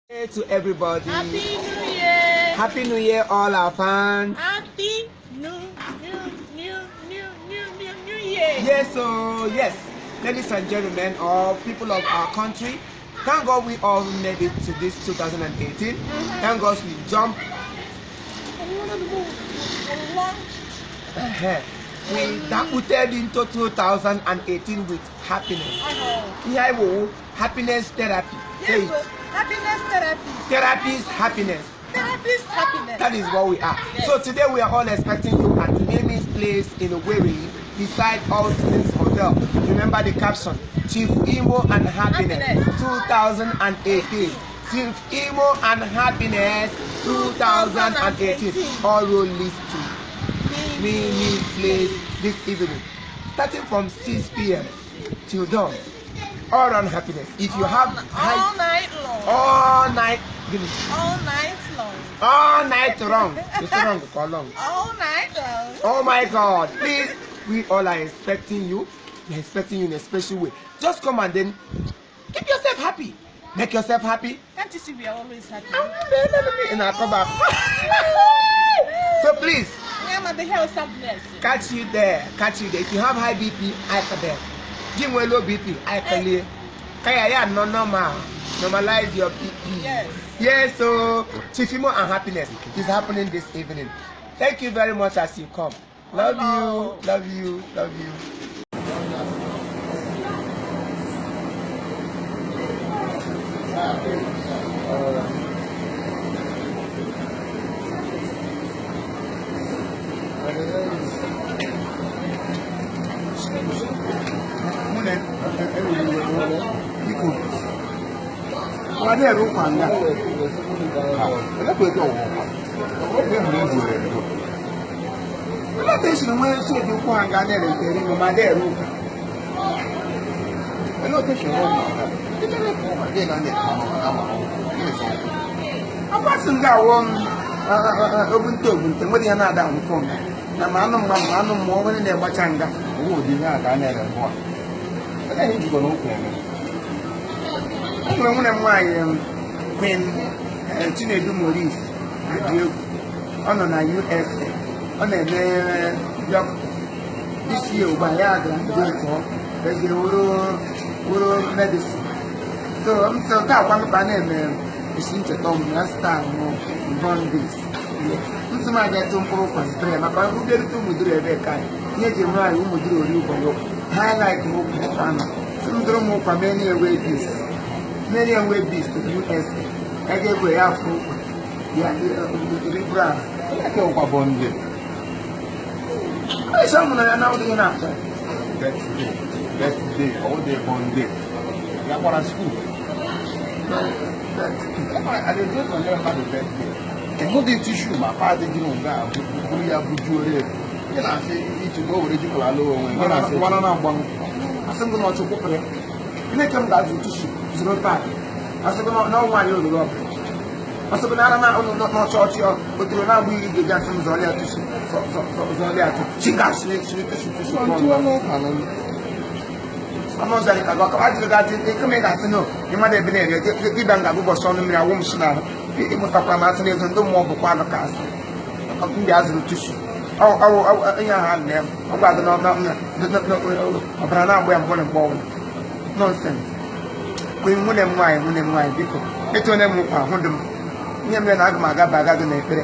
To everybody. Happy New Year! Happy New Year, all our fans. Happy New New New New New New New Year! Yes, so yes, ladies and gentlemen, all people of our country, thank God we all made it to this 2018. Thank God we jumped. We daputed into 2018 with happiness. Here we happiness therapy. Say Yes, it. happiness therapy. Therapy is happiness. Therapist happiness. That is what we are. Yes. So today we are all expecting you at Mimi's Place in Owerri, beside All Seasons Hotel. Remember the caption, Chief Imo and Happiness, Happiness. 2018. Chief Imo and Happiness 2018. All road leads to Mimi's Place this evening, starting from 6 p.m. till dawn. All round happiness. If you have high, All night long. all night, give me, All night long. all night wrong. It's wrong for long. All night long. Oh my God, please, we all are expecting you. We're expecting you in a special way. Just come and then keep yourself happy. Make yourself happy. Can't you see we are always happy? And I'll come back. So please, Yeah, man, the hell sadness. catch you there. Catch you there. If you have high BP, I can there. Give me low BP, I can there. Kaya ya no normal. Normalize your BP. Yes. Yes, so Chief Imo and Happiness is happening this evening. Thank you very much as you come. Love you, love you, love you. Nwunye, biko, ọ na-ere ụkwa nga. Olee ka esiri nwee shedi ụkwụ ha nga na-ere ere ime ma na-ere ụkwa? Akwasị nga awọ m ogbunte ogbunte nwere ihe na-ada nkọ nga na ma anụ mmadụ ma anụ mmụọ nwere na-egbacha nga. O nwere nwunye m nwaanyị Queen Chinedu Maurice Adiegwu. Ọ nọ na USA, ọ na-eme dọkịta isi ya ugbu a ya graduate ọ ezie wuru medicine. So m sị taa kwa mkpa na-eme isi ncheta ọmụmụ ya star mụ bondis ntụ m abịa tụ mkpụrụ ụkwa zitere ya maka ụbịarute ụmụduru ebe ka anyị ihe eji enwe anyị ụmụduru ori ụkwa ha like m ụkwa ụkwa anọ sị m dụrụ m ụkwa mee na-enwe bis mmeri enwe bis to USA ya ga-egwe ya afọ ụkwa ya ribra. Aisha mụrụ ya na ụdị na-akpa. Ịhụdị tishu ma paadị gị nga buru ya bujuo ya ị na-asị iche na o were jikwara ala onwe gị na-asị Gbara na agbanwe asị m gị na ọchụ kwụpụrụ ya Chineke m ga-azụ tishu zụrụ paadị asị gị na ọnwa anyị oruru ọbụla asị gị na ara na n'ọchọ ọchị otoro na-agba iri ga-eji asị m zọọlịa tishu zọọlịa atụ chiga siri siri tishu tishu ọnụ ụzọ dị ka gị ọkọ ajụrụ gị ajụ ike m ga-asị no ịmada ebe na-ere dibịa m ga-agụ ụbọchị ọnụ mmiri awụ m si n'ahụ ịmụtakwara m asị n'ego ndị mmụọ bụkwa anụ ka asị ndị azụrụ tishu ihe ahụ a na ya ọ gwa gị ọbara na-agba ya mgbe na mgbe ọbụla nọnsens. Kwe nwunye m nwaanyị nwunye m nwaanyị biko etone m ụkwa ahụ dị m ihe mere na aga m agaba aga gị n'ekpere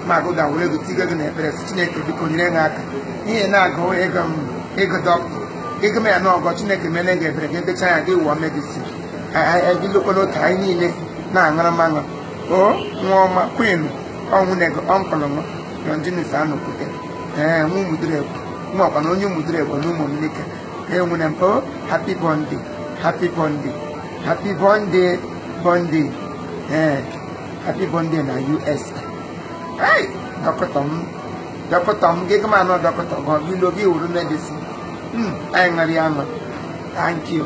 ma agụ ga were ego tiga gị n'ekpere sị Chineke biko nyere gị aka ihe na-agụ ego m ego dọkịta ego m ya na ọgọ Chineke mere gị ebere gị ebecha ya gị wụọ medicine gị lukwa n'otu anyị niile na-aṅara mmanụ o nwa ọma kwin ọnwụnye gị ọnkụlụ m Longinus anọkwute ee nwa ụmụdịrị nwa ọkwa na onye ụmụdịrị egwe na ụmụ Omenike ee nwunye m o happy birthday, happy birthday, happy birthday, birthday, ee happy birthday na US. Hey, dọkịta m dọkịta m gị gị anọ dọkịta gị ọbụlo gị wuru medicine. Anyị ṅara ya aṅụ. Thank you.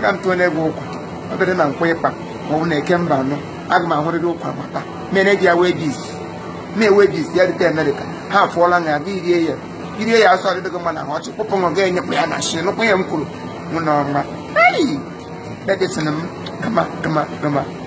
Ka m tụọ n'egwu ụkwa obere na nkwụ ịkpa ma ọ bụ na eke mba anọ aga m ahụrịrị ụkwa mata mere gị ya wee bis na-ewe bis ya rute Amerịka ha afụọla ya gị rie ya irie ya asọ adịdịghị mma na ahụ ọchị kpụpụ ṅụ ga-enyepụ ya na shi nụkwa ihe m kwuru mụ na ọma. Hey! Medicine m, kama kama kama.